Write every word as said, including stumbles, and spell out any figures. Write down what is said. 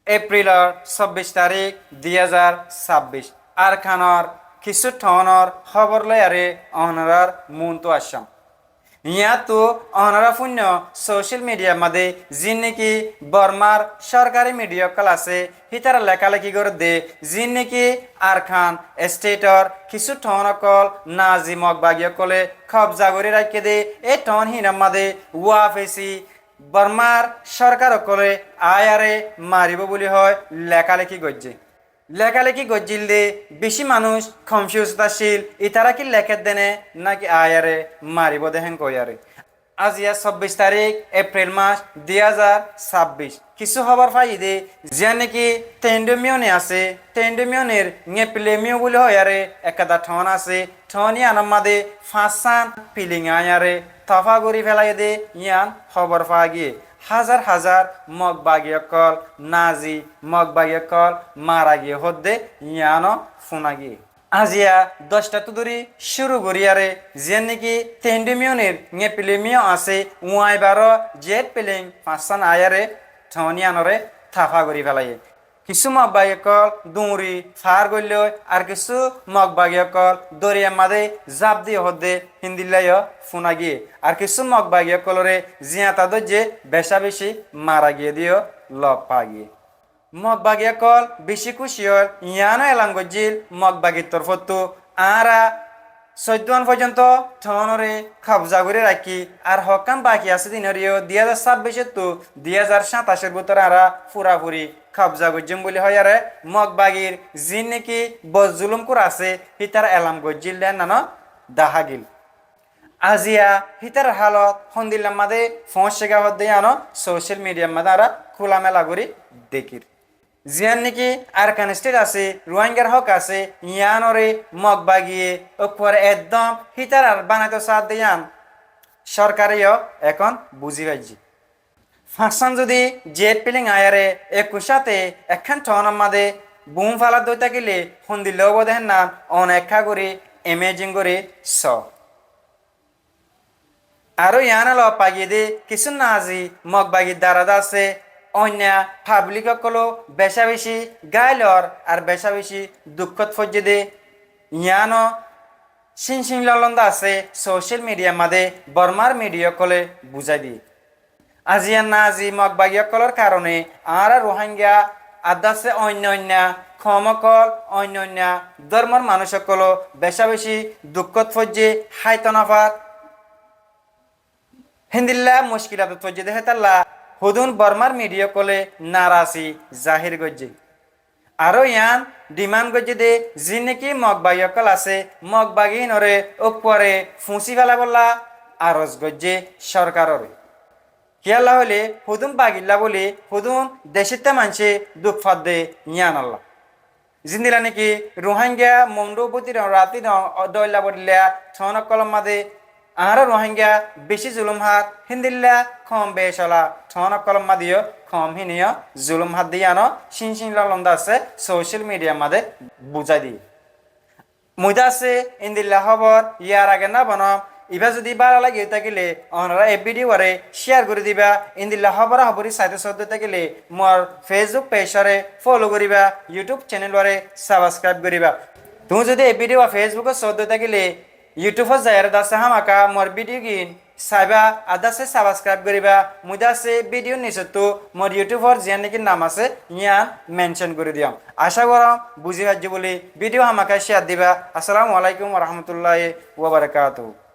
Eprilor sobbic tarík, dui házar sabbic. Arkanor kissú thaunor hóbor loiyaré onorár muúntu aiccúm. Yíañttu onorá fúinno sócel midhiyar mazé ziínneki Bormár sórkari midhiya ókkol asé, hítara lekáleki gorédde ziínneki Arkan esthetor kissú thaun ókkol nazi mokbagi ókkolé kobza gorí raikké dé, é thaun híinor mazé wafesi Bormár sórkar ókkolé aáiyaré maribóu buli hoói lekáleki goijjé. Lekáleki goijjíl dé bicí manúic konfiusot accíl, itará ki lekédde né náki aáiyaré maribóu dé héen hoiyaré. Aziya sobbic tarík, Epril mac, dui házar sabbic. Kissú hóbor faiyí dé, ziyán néki Théin Dho Myon asé, Théin Dho Myonor Ngepile Myo buli hoiyaré ekkán thaun asé, thaun yíanor mazé fañssán piling aáiyaré tofa gorí félaiyé dé yían hóbor faa giyé. Házar házar mokbagi ókkol, nazi mokbagi ókkol mara giyé hoódde yíano fúna giyé. Aziya doc tattú dóri cúru goríyaré ziyán néki Théin Dho Myonor Ngepile Myo asé, uáñibaró jet piling fañssán aáiyaré thaun yíanoré tofa gorí félaiyé. Kissú mokbagi ókkol duñri faár goillói, ar kissú mokbagi ókkol doriyar mazé zaf diyé hoódde híndilla yó fúna giyé. Ar kissú mokbagi ókkolóre ziañta dóijje becá-becí mara giyé dé yó lof faa giyé. Mokbagi ókkol bicí kúci óil, yiáno elam goijjíl mokbagir torfóttu, añára soiddúan foijjónto thaunóre kobza gorí raikkí, ar hokkán baki asé dé iínoré yó dui házar sábbicóttu dui házar sáñtaicór bútore añára furafuri kobza goijjóm buli hoiyaré mokbagir ziín néki bor zulúmkur asé, hítara elam goijjíl dé hénnano dahá gil. Aziya hítarar hálot hondilla mazé foóñiccé gá hoódde yíano sócel midhiyar mazé añára kúla mela gorí dekír. Ziyán néki Arkan esthéth asé, Ruáingar hók asé, yiánoré mokbagiye ókkuare eddóm hítarar banaitó saádde yían córkare yó ekón buzí faijjé. Fañssán zudi jet piling aáiyaré ekku cáte ekkán thaunor mazé bum feladdé ói tákile hondilla óibo dé hénnan one ekká gorí imejin gorí soó. Aró yiáne lof faa giyé dé kissú nazi mokbagir dara dé asé, oinna fablik ókkolóu becá-becí gáilor ar becá-becí dukkót foijjé dé, yiáno cíñ-cíñ lollón dé asé sócel midhiyar mazé Bormár midhiya ókkolé buzái diyé. Aziya nazi mokbagi ókkolór karone añára Ruáinga ar dé asé oinna-oinna koum ókkol, oinna-oinna dórmor manúic ókkolóu becá-becí dukkót foijjé, háito nofar. Héndilla muckilatot foijjé dé hétalla hodún Bormár midhiya ókkolé narasi zahír goijjé. Aró yián dhimán goijjé dé ziín néki mokbagi ókkol asé, mokbagi híinoré ókkuare fuñsí felaibólla aros goijjé córkaroré. Kiyólla hoilé hodún bagillá bóli hodún decítta maincé duk fadde yíanollá. Zíndila néki Ruáinga Mondhú Bútidhon Rathidhon dóilla bodilla thaun ókkolór mazé añára Ruáinga bicí zulúm hát, híndilla koum becola thaun ókkolór mazé yó koum híine yó zulúm hát dé yíano cíñ-cíñ lollón dé asé sócel midhiyar mazé buzái diyé. Mui dé asé endilla hóbor yar age ná bonóm. Ibá zudi bála lagi ói tákile onorá e bídiyoré céar gorí diba. Endilla hóbora hóbori saité sódde ói tákile mor Fesbuk pecóre fólo goríba, Yutub ceneloré sabskraib goríba. Tuñí zudi e bídiyo Fesbukot sódde ói tákile Yutubot zaiyaré dé asé hámaka mor bídiyogin saibá, ar dé asé sabskraib goríba. Mui dé asé bídiyór nisottú mor Yutubor ziyán néki nam asé yían mencon gorí diyóm. Acá goróm buzí faijjó bóli. Bídiyo hámaka céar diba. Assalamu alaikum warahmatulláhi wabarakátuhu.